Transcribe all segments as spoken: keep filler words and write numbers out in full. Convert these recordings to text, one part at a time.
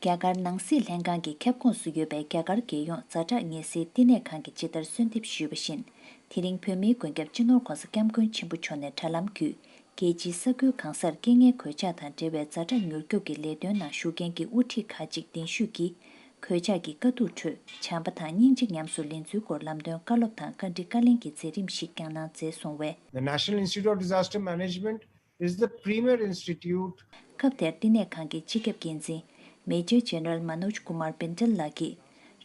རྒྱ་གར་ནང་སྲིད་ལྷན་ཁང་གི་ཁྱབ་ཁོངས་སུ་ཡོད་པའི་རྒྱ་གར་རྒྱལ་ཡོངས་ཛ་དྲག་ངལ་སེལ་བསྟི་གནས་ཁང་གིས་ཇི་ལྟར་གསོལ་འདེབས་ཞུས་པ་བཞིན། དེ་རིང་བོད་མིའི་མགོན་སྐྱབས་སྤྱི་ནོར་༧གོང་ས་༧སྐྱབས་མགོན་ཆེན་པོ་མཆོག་ནས་དྲ་ལམ་བརྒྱུད། རྒྱལ་སྤྱིའི་ས་ཁུལ་གང་སར་རྐྱེན་ངན་གོད་ཆག་དང་འབྲེལ་བའི་ཛ་དྲག་མྱུར་སྐྱོབ་ཀྱི་ལས་དོན་ནང་ཞུགས་མཁན་གྱི་དབུ་ཁྲིད་ཁག་ཅིག་གདན་ཞུས་ཀྱིས། གོད་ཆག་གི་དཀའ་སྡུག་ཁྲོད་བྱམས་པ་དང་སྙིང་རྗེ་ཉམས་སུ་ལེན་ཚུལ་སྐོར་ལམ་སྟོན་བཀའ་སློབ་དང་བཀའ་འདྲི་བཀའ་ལན་གྱི་མཛད་རིམ་ཞིག་ཀྱང་གནང་མཛད་སོང་བས། The National Institute of Disaster Management is the premier institute. སྐབས་དེར་བསྟི་གནས་ཁང་གི་སྤྱི་ཁྱབ་འགན་འཛིན་མེ་ཇར་ཇེ་ནེ་རལ་མ་ནོཇ་ཀུ་མར་བིན་ཏལ་ལགས་ཀྱིས།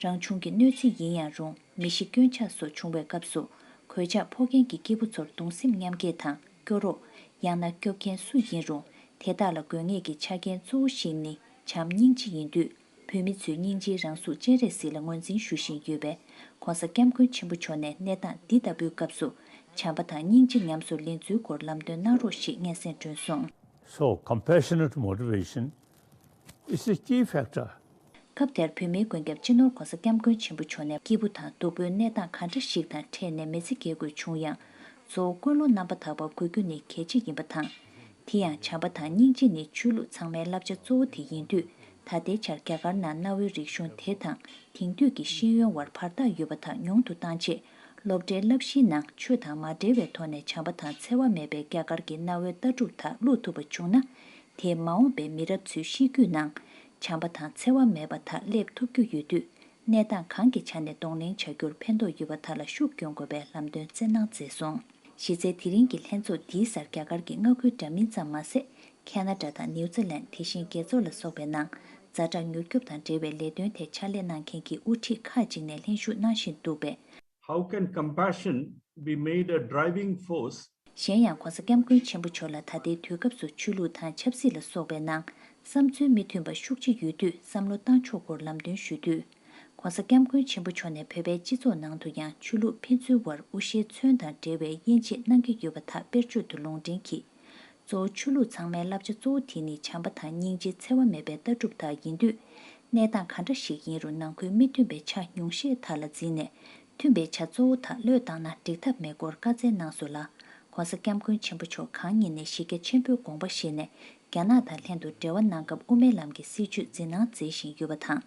རང་བྱུང་གི་གནོད་འཚེ་ཡིན་ཡང་རུང་། མི་ཤི་སྐྱོན་ཆག་སོགས་བྱུང་བའི་སྐབས་སུ། གོད་ཆག་ཕོག་མཁན་གྱི་སྐྱེས་བུ་ཚོར་གདུང་སེམས་མཉམ་སྐྱེད་དང་སྐྱོ་རོགས། ཡང་ན་སྐྱོབ་མཁན་སུ་ཡིན་རུང་། དེ་དག་ལ་དགོས་ངེས་ཀྱི་ཆ་རྐྱེན་གཙོ་བོ་ཞིག་ནི་བྱམས་སྙིང་རྗེ་ཡིན་དུས། བོད་མི་ཚོས་སྙིང་རྗེའི་རང་གཟུགས་སྤྱན་རས་གཟིགས་ལ་ངོས་འཛིན་ཞུ་བཞིན་ཡོད་པས། ྋགོང་ས་ྋསྐྱབས་མགོན་ཆེན་པོ་མཆོག་ནས་གནས་སྟངས་འདི་ལྟ་བུའི་སྐབས་སུ། བྱམས་པ་དང་སྙིང་རྗེ་ཉམས་སུ་ལེན་ཚུལ་སྐོར་ལམ་སྟོན་གནང་རོགས་ཞེས་སྙན་སེང་བསྐྲུན་སོང་། So, compassionate motivation is the key factor. སྐབས་དེར་བོད་མིའི་མགོན་སྐྱབས་སྤྱི་ནོར་ྋགོང་ས་ྋསྐྱབས་མགོན་ཆེན་པོ་མཆོག་ནས། སྐྱིད་པོ་དང་སྡུག་པོའི་གནས་སྟངས་ག་འདྲ་ཞིག་དང་འཕྲད་ནས་མི་ཚེ་སྐྱེལ་དགོས་བྱུང་ཡང་། གཙོ་བོ་ཀུན་སློང་རྣམ་པ་དག་པ་དགོས་རྒྱུ་ནི་གལ་ཆེ་ཡིན་པ་དང་། དེ་ཡང་བྱམས་པ་དང་སྙིང་རྗེ་ནི་ཆོས་ལུགས་ཚང་མའི་བསླབ་བྱ་གཙོ་བོ་དེ་ཡིན་དུས། ད་ལྟའི་ཆར་རྒྱ་གར་ནང་གནའ་བོའི་རིག་གཞུང་དེ་དང་དེང་དུས་ཀྱི་ཤེས་ཡོན་དབར་བར་ཐག་ཡོད་པ་དག་ཉུང་དུ་བཏང་རྗེས། སློབ་གྲྭའི་བསླབ་གཞིའི་ནང་ཆོས་དང་མ་འབྲེལ་བའི་ཐོག་ནས་བྱམས་པ་དང་འཚེ་བ་མེད་པའི་རྒྱ་གར་གྱི་གནའ་བོའི་ལྟ་གྲུབ་དག་བླུག་ཐུབ་པ་བྱུང་ན། དེས་མ་འོངས་པའི་མི་རབས་ཚོའི་གཤིས་རྒྱུད་ནང་བྱམས་པ་དང་འཚེ་བ་མེད་པ་དག་སླེབས་ཐུབ་རྒྱུ་ཡོད་དུས། གནས་སྟངས་གང་གི་ཆ་ནས་གདོང་ལེན་བྱ་རྒྱུར་ཕན་ཐོགས་ཡོད་པ་དག་ལ་ཤུགས་སྐྱོན་དགོས་པའི་ལམ་སྟོན་སྩལ་གནང་མཛད་སོང་། གཞི་རྩའི་དེ་རིང་གི་ལྷན་ཚོགས་འདིའི་སར་རྒྱ་གར་གྱི་མངའ་ཁུལ་འདྲ་མིན་ཙམ་མ་ཟད། ཁ་ན་ཌ་དང་ནིའུ་ཛི་ལན། དེ་བཞིན་རྒྱ་མཚོ་ལ་སོགས་པའི་ནང་ཛ་དྲག་མྱུར་སྐྱོབ་དང་འབྲེལ་བའི་ལས་དོན་ཐད་ཕྱག་ལས་གནང་མཁན་གྱི་དབུ་ཁྲིད་ཁག་ཅིག་ནས་ལྷན་ཞུགས་གནང་བཞིན་འདུག་པས། How can compassion be made a driving force? གཞན་ཡང་ྋགོང་ས་ྋསྐྱབས་མགོན་ཆེན་པོ་མཆོག་ལ་ད་ལྟའི་དུས་སྐབས་སུ་ཆོས་ལུགས་དང་ཆབ་སྲིད་ལ་སོགས་པའི་ནང་བསམ་ཚུལ་མི་མཐུན་པ་ཤུགས་ཆེ་ཡོད་དུས་བསམ་བློ་བཏང་ཕྱོགས་སྐོར་ལམ་སྟོན་ཞུ་དུས། ྋགོང་ས་ྋསྐྱབས་མགོན་ཆེན་པོ་མཆོག་ནས་བོད་པའི་སྤྱི་ཚོགས་ནང་དུ་ཡང་ཆོས་ལུགས་ཕན་ཚུན་དབར་དབུ་ཤེས་མཚོན་དང་འབྲེལ་བའི་དབྱེ་འབྱེད་གནང་གི་ཡོད་པ་དག་དཔེར་བརྗོད་དུ་ལུང་འདྲེན་གྱིས། གཙོ་བོ་ཆོས་ལུགས་ཚང་མའི་བསླབ་བྱ་གཙོ་བོ་དེ་ནི་བྱམས་པ་དང་སྙིང་རྗེ་འཚེ་བ་མེད་པའི་ལྟ་གྲུབ་དག་ཡིན་དུས། གནས་སྟངས་ག་འདྲ་ཞིག་ཡིན་རུང་ནང་ཁུལ་མི་མཐུན་པའི་ཆ་ཉུང་ཤས་དག་ལ་འཛིན་ནས། མཐུན་པའི་ཆ་གཙོ་བོ་དག་བློས་བཏང་ན་འགྲིག་ཐབས་མེད་སྐོར་བཀའ་སྩལ་གནང་སོང་ལ། ྋགོང་ས་ྋསྐྱབས་མགོན་ཆེན་པོ་མཆོག་གང་ཉིད་ནས་གཞི་རྒྱ་ཆེན་པོའི་དགོངས་པ་བཞེས་ནས། རྒྱ་ནག་དང་ལྷན་དུ་འབྲེལ་བ་གནང་སྐབས་དབུ་མའི་ལམ་གྱི་སྲིད་བྱུས་འཛིན་གནང་མཛད་བཞིན་ཡོད་པ་དང་།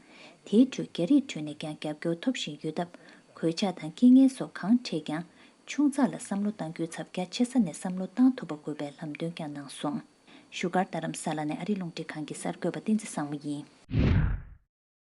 དེའི་ཁྲོད་རྒྱ་རིགས་ཁྲོད་ནས་ཀྱང་རྒྱབ་སྐྱོར་ཐོབ་བཞིན་ཡོད་སྟབས། གོད་ཆག་དང་རྐྱེན་ངན་སོགས་གང་འཕྲད་ཀྱང་། ཆུང་ཙག་ལ་བསམ་བློ་གཏང་རྒྱུའི་ཚབ་རྒྱ་ཆེ་ས་ནས་བསམ་བློ་གཏང་ཐུབ་པ་དགོས་པའི་ལམ་སྟོན་ཀྱང་གནང་སོང་། བཞུགས་སྒར་རྡ་རམ་ས་ལ་ནས་ཨ་རི་རླུང་འཕྲིན་ཁང་གི་གསར་འགོད་པ་བསྟན་འཛིན་བཟང་མོ་ཡིན།